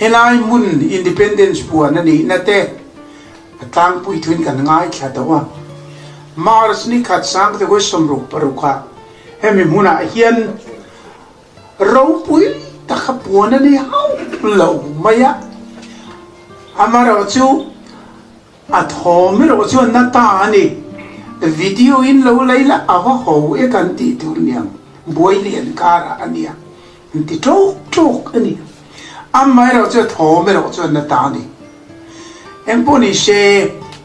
Helai hmun Independence puan a nihna te a tlangpui thuin kan ngaithla tawh a. March ni khat sangte 66 ah hemi hmunah hian ropui taka puan a ni hauh lo mai a. Amaherawhchu A thawm erawh chuan na ta a ni. Video in lo lei la a va ho e kan tih tur niang buai lian karah a nia an ti tawk tawk a ni. Amaherawh chu a thawm erawh chuan na ta a ni. Engpawh ni se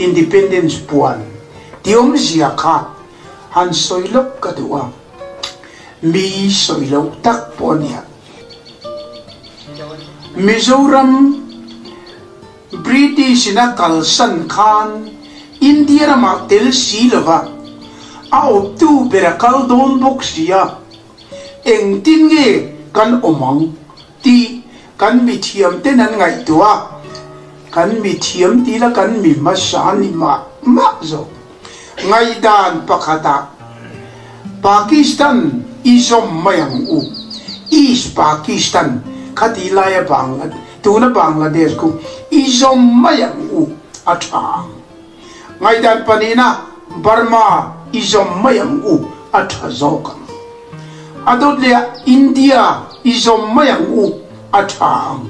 Independence puan ti awmzia kha han sawi lawk ka duh a, mi sawi loh tak pawh a nia. Mizoram. British in a kalsan khan India ramah tel si lova a awptu ber a kal dawn bawk si a, engtin nge kan awm ang tih kan mithiam ten an ngaihtuah a, kan mithiam tih la kan mi hmasa ni mah mah zawk. Ngaihdan pakhatah Pakistan i zawm mai ang u, East Pakistan khatih laia Bangla tuna Bangladesh khu i zawm mai ang u a tha ang. Ngaihdan pahnihna Burma i zawm mai ang u a tha zawk ang. A dawt leh ah India i zawm mai ang u a tha ang.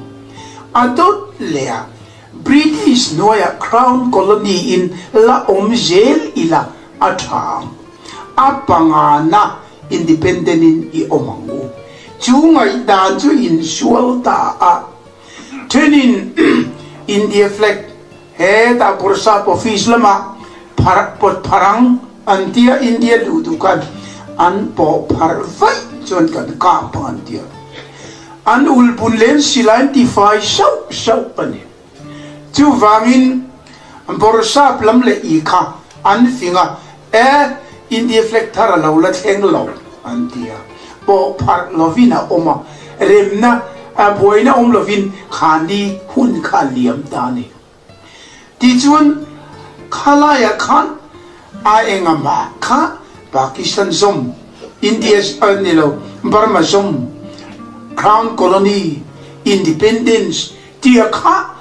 A dawt leh ah British hnuaiah Crown Colony in la awm zel ila a tha ang. A pangana independent in i awm ang u. Chu ngaihdan chu insual ta a. Thenin India flag hetah Bursap office lamah pharh pawt pharh ang an tia India luh duh khan an pawh pharh vaih chuan kan kap ang an tia. An ulbun len silai an tifai sauh sauh a ni. Chuvangin Bawrhsap lam leh i kha an fing a, E, India flag thar a lo la thleng lo, an ti a. Pawh pharh lovin a awm a, remna, buaina awm lovin khani hun kha a liam ta a ni. Tichuan, khalaiah khan a engamah kha Pakistan zawm, India ni lo, Burma zawm, Crown Colony, Independence tia kha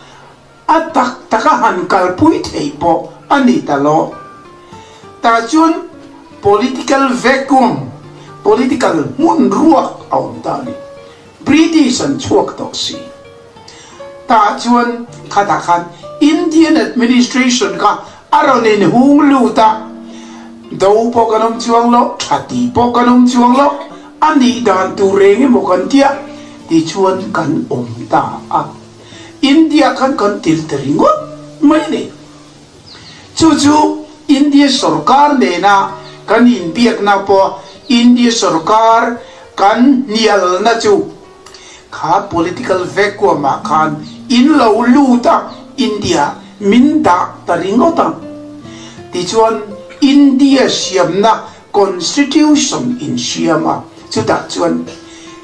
a tak taka han kalpui theih pawh a ni ta lo. Tah chuan political vacuum, political hmun ruak a awm ta a ni. British an chhuak tawh si. Tah chuan khatah khan Indian administration kha a rawn inhung lut a, do pawh kan awm chuang lo, tha ti pawh kan awm chuang lo, a nih dan tur reng emaw kan tia tichuan kan awm ta a, India khan kan til ta ringawt mai a ni. Chu chu India sorkar nena kan inbiakna pawh India sorkar kan hnialna chu Kha political vacuum ah khan in lo lut a, India min dah ta ringawt a. Tichuan India siamna constitution in siam a, chutah chuan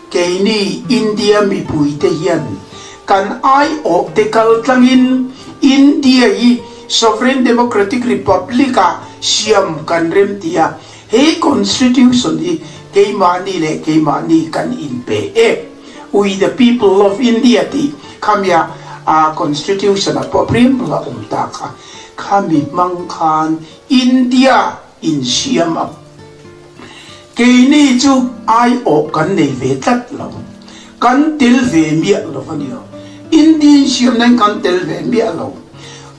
keini India mipuite hian kan aiawh te kal tlangin India hi sovereign democratic republic ah siam kan rem ti a, He Constitution hi keimahni leh keimahni kan inpe e. We the people of India tih khamia a Constitution a pawh preamble a awm ta kha. Khami hmang khan India insiam a. Keini chu aiawh kan nei ve tlat lo. Kan tel ve miah lo a nia. India insiam nan kan tel ve miah lo.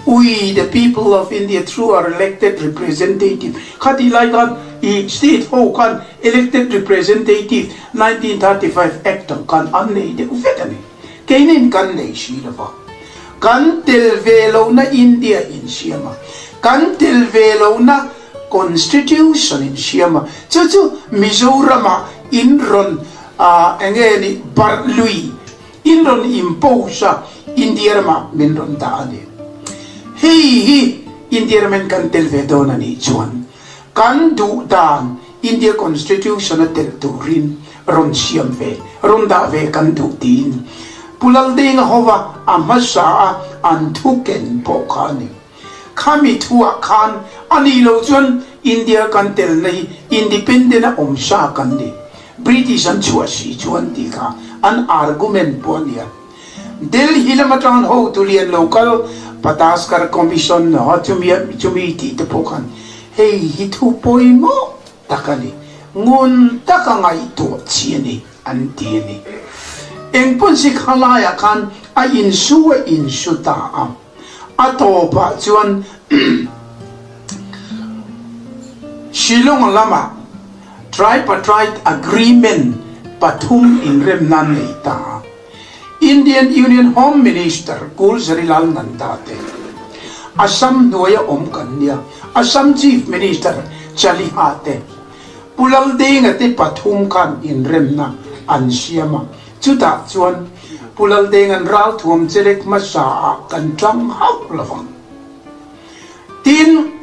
We the people of India through our elected representative kha tih lai khan i state ho khan elected representative 1935 act ang khan an nei deuh vek a ni. Keinin kan nei si lo va. Kan tel ve lohna India insiam a, kan tel ve lohna Constitution insiam a, chu chu Mizoramah in rawn eng nge ni barh lui In rawn impose a, India ramah min rawn dah a ni. Hei hi India ramin kan tel ve dawn a nih chuan kan duh dan India Constitution a tel turin rawn siam ve, rawn dah ve kan duh tiin Pu Laldenga hova a hmasa a an thu ken pawh kha a ni. Khami thuah khan a nih loh chuan India kan telna hi independent a awm sa kan ni. British an chhuah si chuan tih kha an argument pawh a nia. Delhi lam atang hotu lian lo kal Pataskar Commission chumi chumi tih te pawh khan hei hi thu pawimawh tak a ni, ngun taka ngaihtuah chi a ni an ti a ni. Engpawn si kha laiah khan a insu a insu ta a, a tawpah chuan Shillong lamah Tripartite Agreement pathum inremna an nei ta a. Indian Union Home Minister Gulzarilal Nanda te, Assam hnuaia awm kan nia, Assam Chief Minister Chaliha te, Pu Laldenga te pathum khan inremna an siam a, chutah chuan Pu Laldenga'n ralthuam chelek hmasa ah kan tang hauh lovang. Tin,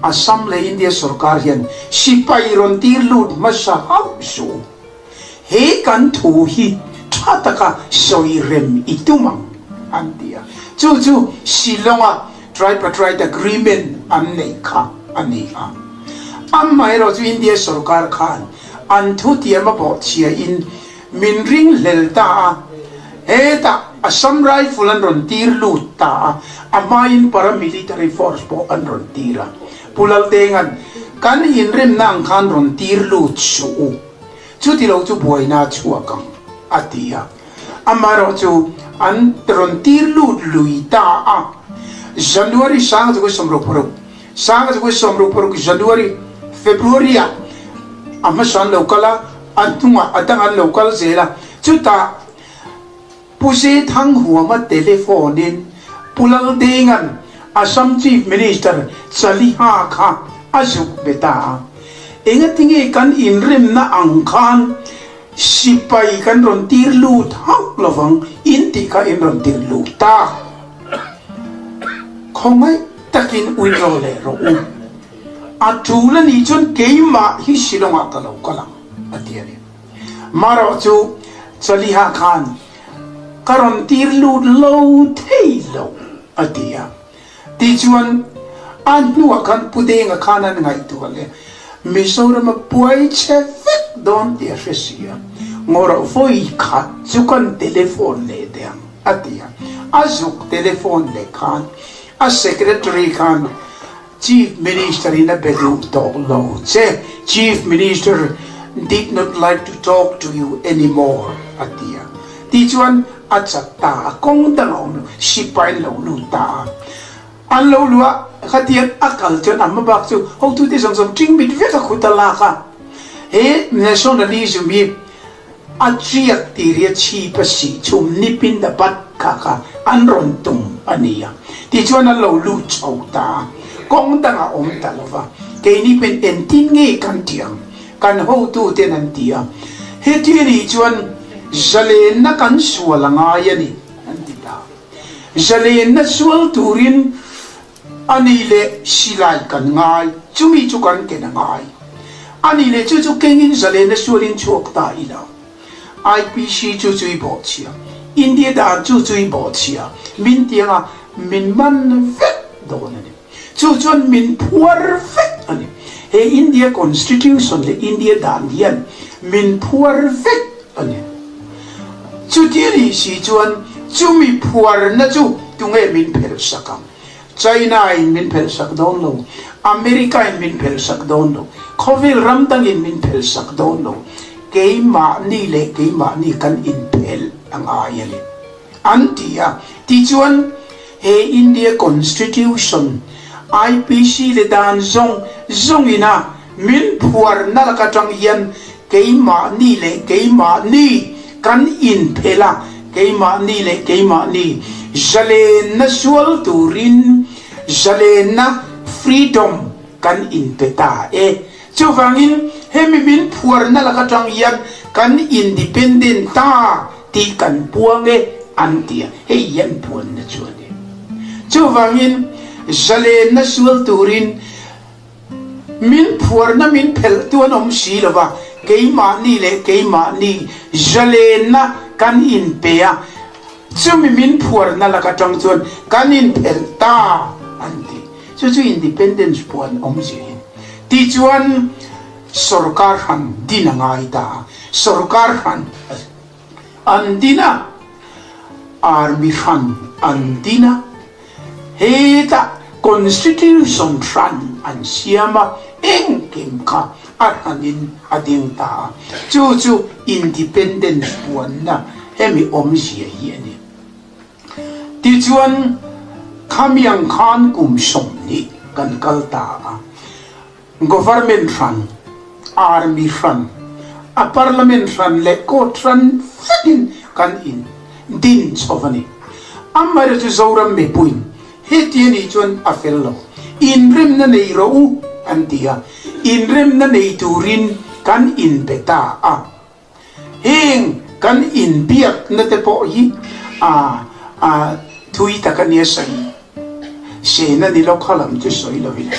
Assam leh India sorkar hian sipai rawn tir lut hmasa hauh suh. He kan thu hi tha taka sawi rem i tum ang, an ti a. Chu chu Shillong-a Tripartite Agreement an neih kha a ni a. Amaherawh chu India sorkar khan an thutiam a bawhchhiain min ringhlel ta a, hetah Assam Rifle an rawn tir lut ta a, a hmain paramilitary force pawh an rawn tir a. Pu Laldenga'n, Kan inremna ang khan rawn tir lut suh u, chuti lo chu buaina a chhuak ang, a ti a. Amaherawh chu an rawn tir lut lui ta a. January 1966, 1966 January, February ah a hmasa an lo kal a, a hnungah a dang an lo kal zel a, chutah Pu Zethanghuama telephone-in Pu Laldenga'n Assam Chief Minister Chaliha kha a zuk be ta a. Engatinge kan inremna ang khan sipai kan rawn tir lut hauh lovang in tih kha in rawn tir lut ta. Khawngaih takin withdraw leh rawh u. A tul a nih chuan keimah hi Shillong-ah ka lo kal ang, a ti a ni. Marawh chu Chaliha khan ka rawn tir lut lo thei lo a ti a. Tichuan a hnuah khan Pu Denga khan an ngaihtuah leh Mizoram a puai chhe vek dawn tih a hre si a, ngawrh vawi khat chu kan telephone leh teh ang a ti a. A zuk telephone leh khan a secretary khan Chief Minister in a be duh tawh lo che, Chief Minister did not like to talk to you anymore a ti a. Tichuan a chat ta a, kawng dang a awm lo, sipai an lo lut ta a. An lo luh a, khatiang a kal chuan a hmabak chu hotute zawng zawng ṭing mit vek a khut a lak a. He nationalism hi A chiak tir hi a chhip a sih chhum nipin a bat kha kha an rawn tum a ni a, tichuan an lo lut chho ta a, kawng dang a awm ta lo va, keini pawhin engtin nge kan tih ang? Kan hotuten an ti a, heti a nih chuan zalenna kan sual a ngai a ni an ti ta. Zalenna sual turin A nih leh silai kan ngai, chumi chu kan ken a ngai. A nih leh chu chu kengin zalenna sualin chhuak ta ila. IPC chu chu i bawhchhia, India dan chu chu i bawhchhia, min tiang a, min man vek dawn a ni. Chu chuan min phuar vek a ni. He India Constitution leh India dan hian min phuar vek a ni. Chuti a nih si chuan chumi phuarna chu tunge min phelh sak ang? China in min phelh sak dawn lo, America in min phelh sak dawn lo, khawvel ram dangin min phelh sak dawn lo, keimahni leh keimahni kan inphelh a ngai a ni, an ti a. Tichuan, he India Constitution, IPC leh dan zawng zawngin a min phuarna lak atang hian keimahni leh keimahni kan inphelh a, keimahni leh keimahni zalenna sual turin zalenna, freedom, kan inpe ta e. Chuvangin hemi min phuarna lak atang hian kan independent ta tih kan puang e an ti a, hei hi an puanna chu a ni. Chuvangin zalenna sual turin Min phuarna min phelh tu an awm si lo va, keimahni leh keimahni zalenna kan inpe a, chumi min phuarna lak atang chuan kan inphelh ta an ti. Chu chu independence puan awmzia hi. Tichuan sorkar hran din a ngai ta a, sorkar hran an din a. Army hran an din a, hetah Constitution hran an siam a, engkim kha a hranin a ding ta a, chu chu Independence puanna hemi awmzia hi a ni. Tichuan, khamiang khan kum 20 kan kal ta a, Government hran, Army hran, a Parliament hran leh Court hran vekin kan in din chho a ni. Amaherawhchu chu Zoram mipuiin heti a nih chuan a fel lo. Inremna nei rawh u an ti a, inremna nei turin kan inpe ta a. Heng kan inbiakna te pawh hi a a thui tak a nia sawi sen a ni lo kha lam chu sawi lovin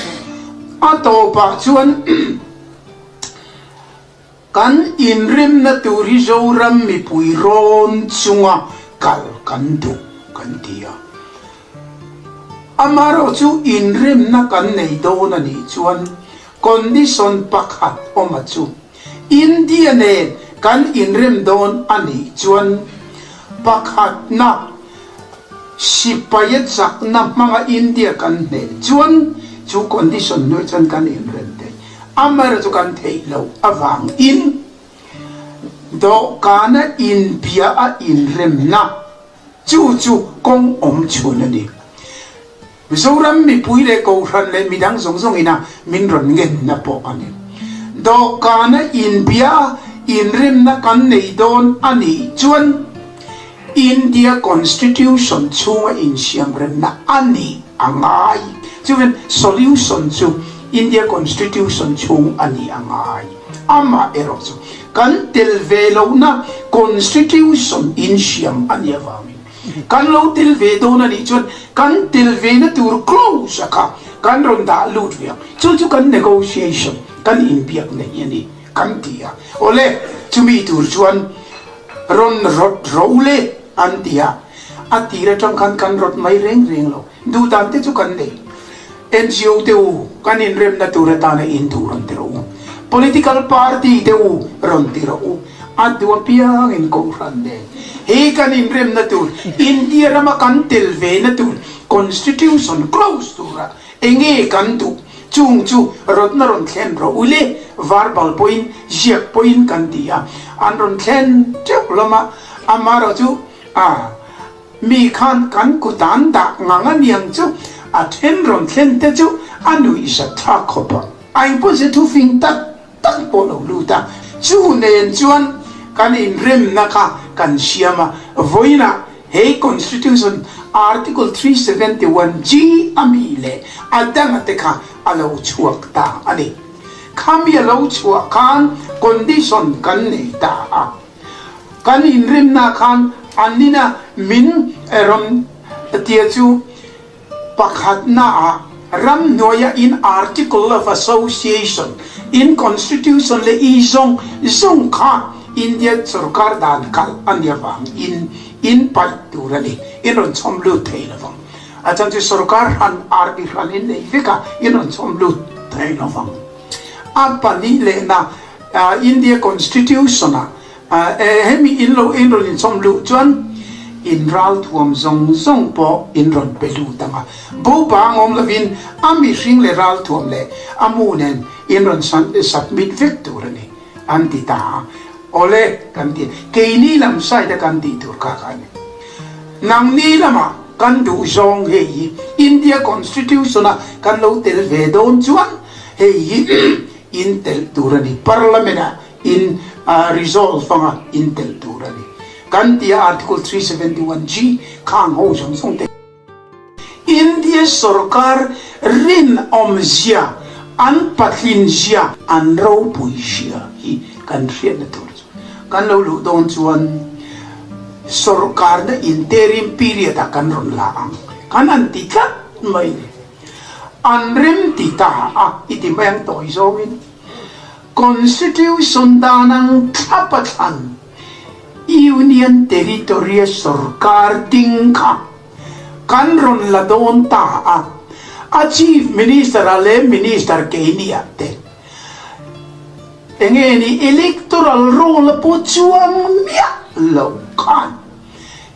a tawpah chuan kan inremna tur hi Zoram mipui rawn chunga kal kan duh kan ti a. Amaherawh chu inremna kan nei dawn a nih chuan condition pakhat awm a chu. India nen kan inrem dawn a nih chuan pakhatna sipaia chakna hmanga India kan hneh chuan chu condition hnuai chuan kan inrem thei. Amaherawhchu chu kan theih loh avangin dawhkana inbia a inremna chu chu kawng awm chhun a ni. Mizoram mipui leh Kohhran leh midang zawng zawng ina min rawn ngenna pawh a ni. Dawhkana inbia a inremna kan nei dawn a nih chuan India Constitution chhunga insiamremna a nih a ngai. Chuan solution chu India Constitution chhung a nih a ngai. Amah erawh chu kan tel ve lohna Constitution insiam a nih avangin Kan lo tel ve dawn a nih chuan kan tel ve na tur clause a kha kan rawn dah lut ve ang. Chu chu kan negotiation, kan inbiak neih a ni kan ti a. Awle, chumi tur chuan rawn rawt rawh u le an ti a. A tir atang khan kan rawt mai reng reng lo. Duhdan te chu kan nei. NGO te u, kan inremna tur atana in duh rawn ti rawh u. Political party te u rawn ti rawh u. A duh apiangin Kohhran nen he kan inremna tur, India rama kan tel ve na tur Constitution close tura enge kan duh chung chu rawtna rawn thlen rawh u le, verbal pawhin ziak pawhin kan ti a. An rawn thlen teuh lama, amaherawhchu a. Mi khan kan kut an dah ngang a niang chu a then rawn thlen te chu a nuih zat thlak khawp a. A engpawh se thu fing tak tak pawh lo lut a, chu nen chuan kan inremna kha kan siam a, vawiinah he Constitution Article 371 G a mi leh a danga te kha a lo chhuak ta a ni. Khami a lo chhuah khan condition kan nei ta a. Kan inrimna khan an ina min rawn tia chu pakhatna ah ramhnuaia in Article of Association, in Constitution leh i zawng zawng kha India sorkar dan kalh a nia vang in in paih tur a ni, in rawn chhawm lut thei lovang. A chhan chu sorkar hran army hran in nei vek a, in rawn chhawm lut thei lovang. A pahnih lehna India Constitution ah hemi in lo in rawn inchawm luh chuan in ralthuam zawng zawng pawh in rawn pe lut ang a, bo bang awm lovin a mihring leh ralthuam leh a mu nen in rawn submit vek tur a ni an ti ta a, awle kan ti keini lam side a kan tih tur kha kha a ni. Nangni lamah kan duh zawng hei hi India Constitution a kan lo tel ve dawn chuan hei hi in telh tur a ni, Parliament ah in resolve anga in telh tur a ni kan ti a, Article 371 G khang ho zawng zawng te. India sorkar rinawmzia, an patlinzia, an ropuizia hi kan hriatna tur chu kan lo luh dawn chuan sorkarna interim period ah kan rawn la ang kan han ti tlat mai ni. An rem ti ta a i ti mai ang tawi zawngin Constitution dan ang thlap a thlan Union Territory a sorkar ding kha kan rawn la dawn ta a, a Chief Minister a leh Minister keini ah te enge ni Electoral Roll a pawh chuang miah loh khan.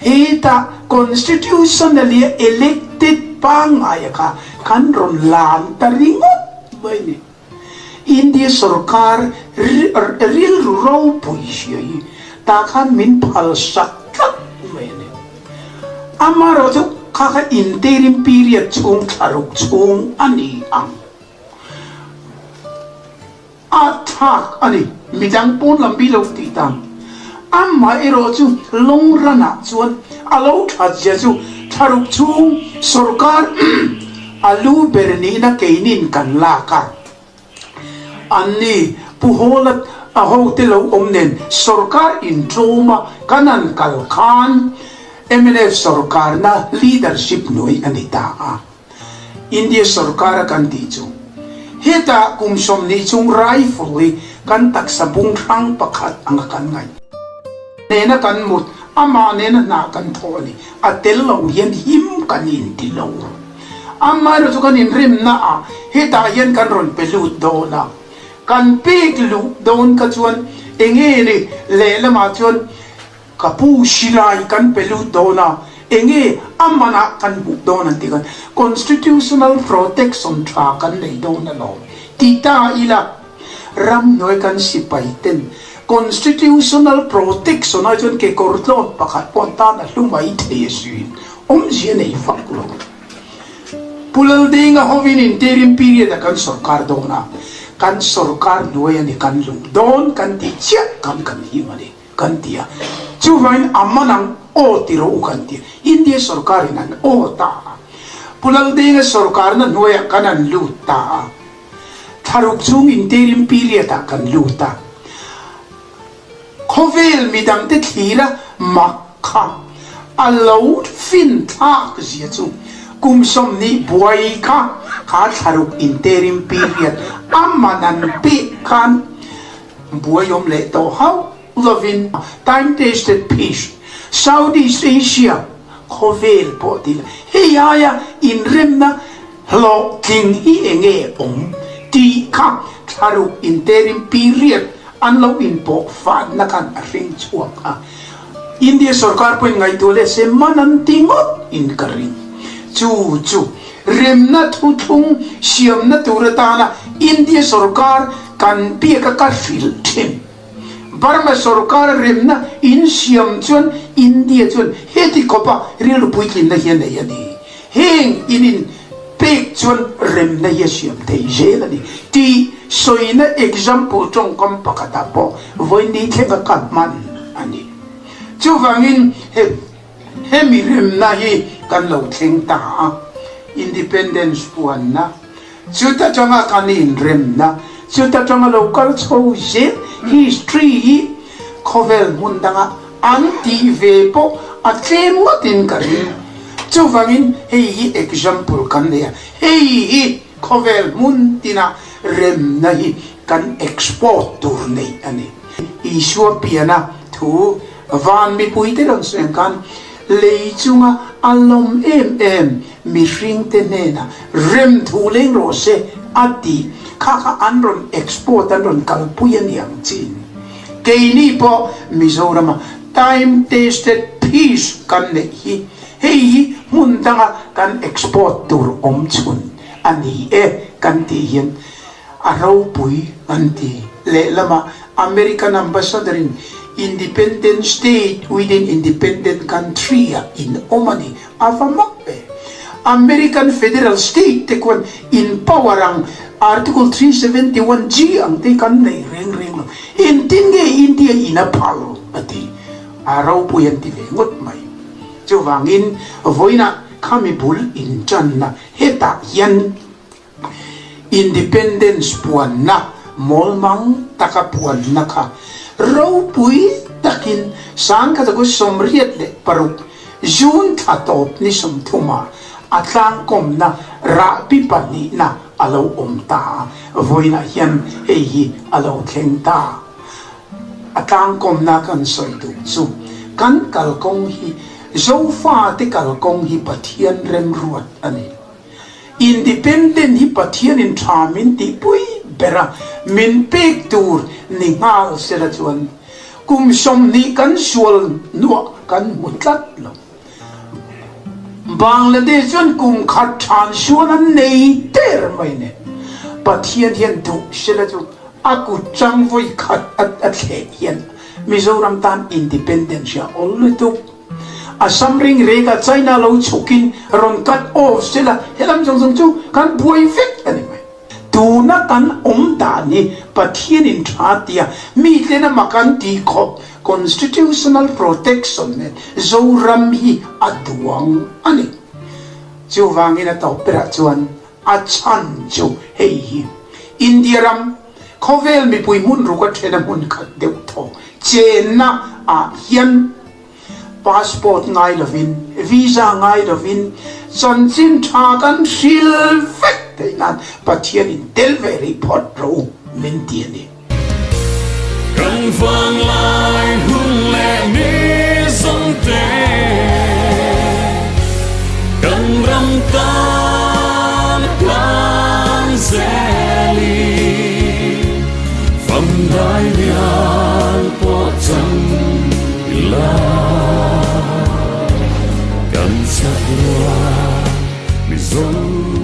Hetah constitutionally elected pangngaia kha kan rawn lan ta ringawt mai a ni. India sorkar rilru ropui hria hi tah khan min phal sak tlat mai a ni. Amaherawhchu kha kha interim period chhung thlaruk chhung a ni ang. A thlak a ni. Midang pawn lam bi lo tih tan. Amaherawh chu long run ah chuan a lo that zia chu thlaruk chhung sorkar a lu ber nihna keinin kan lak a. Anni Pu Hawla a hote lo awm nen sorkar inṭawm a kan han kal khan mnf sorkarna leadership hnuai a ni ta a. India sorkar a kan tih chu hetah kum 20 chung rifle hi kan taksa bung hrang pakhat anga kan ngaih nena kan mut, amah nena hna kan thawh a ni. A tel lo hian him kan inti lo. Amaherawhchu kan inremna ah hetah hian kan rawn pe lut dawn a, kan pek luh dawn kha chuan enge ni lehlamah chuan Ka pu silai kan pe lut dawn a, enge a manah kan hmuh dawn an ti khan constitutional protection tha kan nei dawn alawm ti ta ila, ramhnuai kan sipai ten constitutional protection ai chuan kekawr tlawn pakhat pawh an tan a hlu mai thei a sin, awmzia nei vak lo. Pu Laldenga hovin interim period a kan sorkar dawn a, kan sorkar hnuai a ni kan luh dawn kan tih chiah kan kan him a ni. Kan ti a, chuvangin a man ang aw ti rawh u kan ti a, India sorkarin an aw ta a, Pu Laldenga sorkarna hnuaiah kan an lut ta a, thlaruk chhung interim period ah kan lut a, khawvel midangte thlira mak kha a lo fin thlak zia chu kum 20 buai kha kha thlaruk interim period a man an pek khan Buai awm leh tawh hauh lovin time tested peace South East Asia khawvel pawh ti la hei aia inremna hlawhtling hi enge awm tih kha thlaruk interim period an lo inpawh fanna khan a hring chhuak a. India sorkar pawhin ngaihtuah leh se man an ti ngawt in ka ring. Chu chu remna thuthlung siamna tur atana India sorkar Kan biak a ka hrilh thin. Burma sorkar remna in siam chuan India chuan heti khawpa rilru puitlinna hi a nei a ni. Heng in in pek chuan remna hi a siam thei zel a ni tih sawina example tawngkam pakhatah pawh vawiin thlenga ka hman a ni. Chuvangin he hemi remna hi kan lo thleng ta a, Independence puanna. Chuta tanga kan inremna, chuta tanga lo kal chho zel history hi khawvel hmun danga an tih ve pawh a tlem ngawtin ka ring. Chuvangin hei hi example kan nei a, hei hi khawvel hmun tina remna hi kan export tur neih a ni. Isua piana thu van mipuite rawn sawi ang khan lei chunga a lawm em em Mihringte hnenah remthu leng rawh se a ti. Kha kha an rawn export an rawn kalpui a ni ang chin. Keini pawh Mizorama time tested peace kan neih hi hei hi hmun danga kan export tur awm chhun a ni e kan tih hian a ropui an ti. Lehlamah American Ambassador in Independent state within independent country ah in awm a ni. A va mak ve. American Federal State te khuan in power ang Article 371 G ang te kan nei reng reng lo. Engtin nge India in a phal a ti. A ropui an ti ve ngawt mai. Chuvangin vawiinah khami bul intanna hetah hian Independence puanna mawlmang taka puanna kha ropui takin 1986 June thla tawp ni 30 ah a tlangkawmna rahbi pahnihna a lo awm ta a, vawiinah hian hei hi a lo thleng ta. A tlangkawmna kan sawi duh chu kan kalkawng hi Zofate kalkawng hi Pathian remruat a ni. Independent hi Pathianin tha min tihpui ber a, min pek tur ni nghal sela chuan. Kum 20 kan sual hnuah kan hmu tlat lo. Bangladesh chuan kum khat than sual an nei der mai nen Pathian hian duh sela chu a kut chang vawi khat a thleh hian Mizoram tan independence hi a awl lutuk. Assam ring rek a China lo chhukin rawn cut off sela helam zawng zawng chu kan buai vek a ni mai. Tuna kan awm dan hi Pathianin tha tia miten a mak an tih khawp Constitutional Protection nen Zoram hi a duang a ni. Chuvangin a tawp berah chuan a chhan chu hei hi India ram khawvel mipui hmun ruk a then a hmun khat deuh thaw chenna ah hian Passport ngai lovin, visa ngai lovin chanchin tha kan hril vek theih nan Pathian in tel ve rih phawt rawh u min ti a ni. Kan vanglai hun leh ni zawng te kan ram tan hlan zel i famdai lian pawh chang ila kan chak rual Mizo.